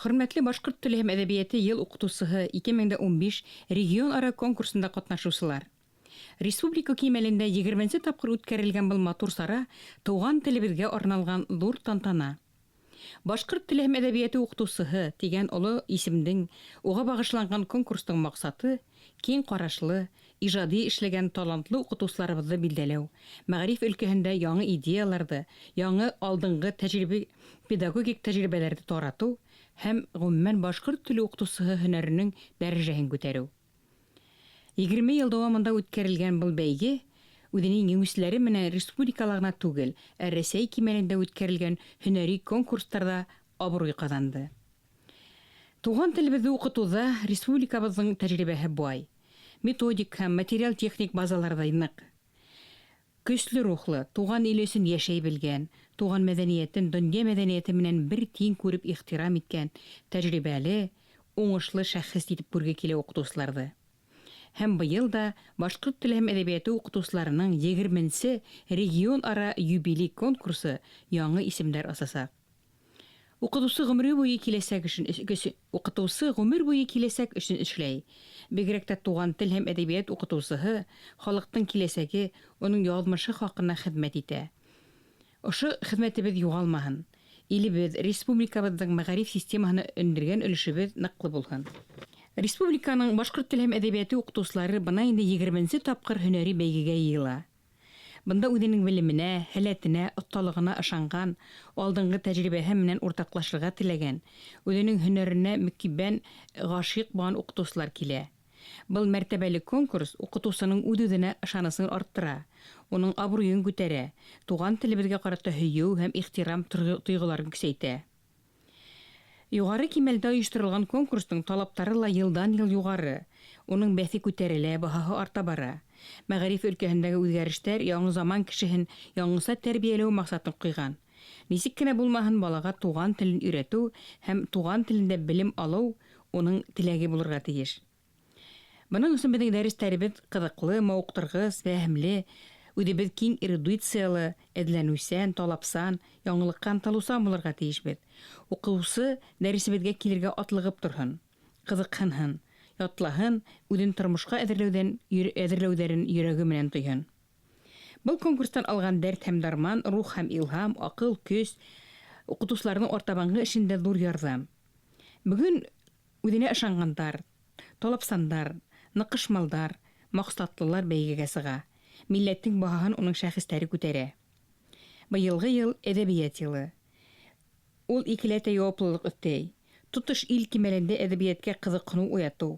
Хөрмәтле Башҡорт теле һәм әҙәбиәте йыл уҡытыусыһы 2015 регион-ара конкурсында ҡатнашыусылар! Республика кимәлендә егерменсе тапҡыр үткәрелгән был матур сара туған телебеҙгә арналған ҙур тантана. Башҡорт теле һәм әҙәбиәте уҡытыусыһы тигән оло исемдең, уға бағышланған конкурстың маҡсаты, киң ҡарашлы, ижади эшләгән талантлы уҡытыусыларыбыҙҙы билдәләү, мәғариф өлкәһендә яңы идеяларҙы, яңы алдынғы тәжрибе педагогик тәжрибәләрҙе таратыу һәм, ғөмүмән, башҡорт теле уҡытыусыһы һөнәренең дәрәжәһен күтәреү. 20 йыл дауамында үткәрелгән был бәйге үҙенең еңеүселәре менән республикала ғына түгел, ә Рәсәй кимәлендә үткәрелгән һөнәри конкурстарҙа абруй ҡаҙанды. Туған телебеҙҙе уҡытыуҙа республикабыҙҙың тәжрибәһе бай. Методик һәм материал-техник базалар ҙа ныҡ. Көслө рухлы, туған иле өсөн йәшәй белгән, туған мәҙәниәтен донъя мәҙәниәте менән бер тиң күреп ихтирам иткән, тәжрибәле, уңышлы шәхес итеп күрге килә уҡытыусыларҙы. Һәм быйыл да башҡорт теле һәм әҙәбиәте уҡытыусыларының егерменсе регион-ара юбилей конкурсы яңы исемдәр асасаҡ. Укытучы гомере буе киләсәк өчен Укытучы гомер буе киләсәк өчен эшләй. Бигрәк тә туган тел һәм әдәбият укытучыһы халыктың киләсәге, уның язмышы хакына хезмәт итә. Ошо хезмәтебеҙ юғалмаһын. Илебеҙ, республикабыҙҙың мәгариф системаһына индергән өлөшөбөҙ ныҡлы булһын. Республиканың башҡорт теле һәм әҙәбиәте уҡытыусылары бына инде егерменсе тапҡыр һөнәри бәйгегә йыйыла. Бында үҙенең белеменә, һәләтенә, оҫталығына ышанған, алдынғы тәжрибәһе менән уртаҡлашырға теләгән, үҙенең һөнәренә мөкиббән ғашиҡ булған уҡытыусылар килә. Был мәртәбәле конкурс уҡытыусының үҙ-үҙенә ышанысын арттыра, уның абруйын күтәрә, туған телебеҙгә ҡарата һөйөү һәм ихтирам тойғоларын көсәйтә. Юғары кимәлдә ойошторолған конкурстың талаптары ла йылдан-йыл юғары, уның бәҫе күтәрелә, баһаһы арта бара. Мәғариф өлкәһендәге үҙгәрештәр яңы заман кешеһен яңыса тәрбиәләү маҡсатын ҡуйған. Нисек кенә булмаһын, балаға туған телен өйрәтеү һәм туған телендә белем алыу уның теләге булырға тейеш. Бының өсөн беҙҙең дәрестәребеҙ ҡыҙыҡлы, мауыҡтырғыс, фәһемле, үҙебеҙ киң эрудициялы, эҙләнеүсән, талапсан, яңылыҡҡа ынтылыусан булырға тейешбеҙ. Уҡыусы дәресебеҙгә килергә атлығып торһон, ҡыҙыҡһынһын, ятлаһын, үҙен тормошҡа әҙерләүҙән әҙерләүҙәрен йөрәге менән тойһон. Был конкурстан алған дәрт һәм дарман, рух һәм илһам, аҡыл, көс уҡытыусыларҙың артабанғы эшендә ҙур ярҙам. Бөгөн үҙенә ышанғандар, талапсандар, ныҡышмалдар, маҡсатлылар бәйгегә сыға. Милләттең баһаһын уның шәхестәре күтәрә. Быйылғы йыл әҙәбиәт йылы. Ул икеләтә яуаплылыҡ өҫтәй. Тотош ил кимәлендә әҙәбиәткә ҡыҙыҡһыныу уятыу,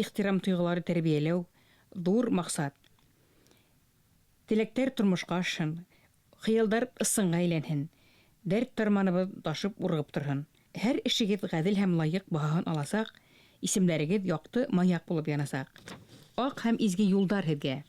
ихтирам тойғолары тәрбиәләү ҙур маҡсат. Теләктәр тормошҡа ашһын, хыялдар ысынға әйләнһен, дәрт-дарманыбыҙ ташып урғып торһон. Һәр эшегеҙ ғәҙел һәм лайыҡ баһаһын аласаҡ, исемдәрегеҙ яҡты маяҡ булып янасаҡ. Аҡ һәм изге юлдар һеҙгә!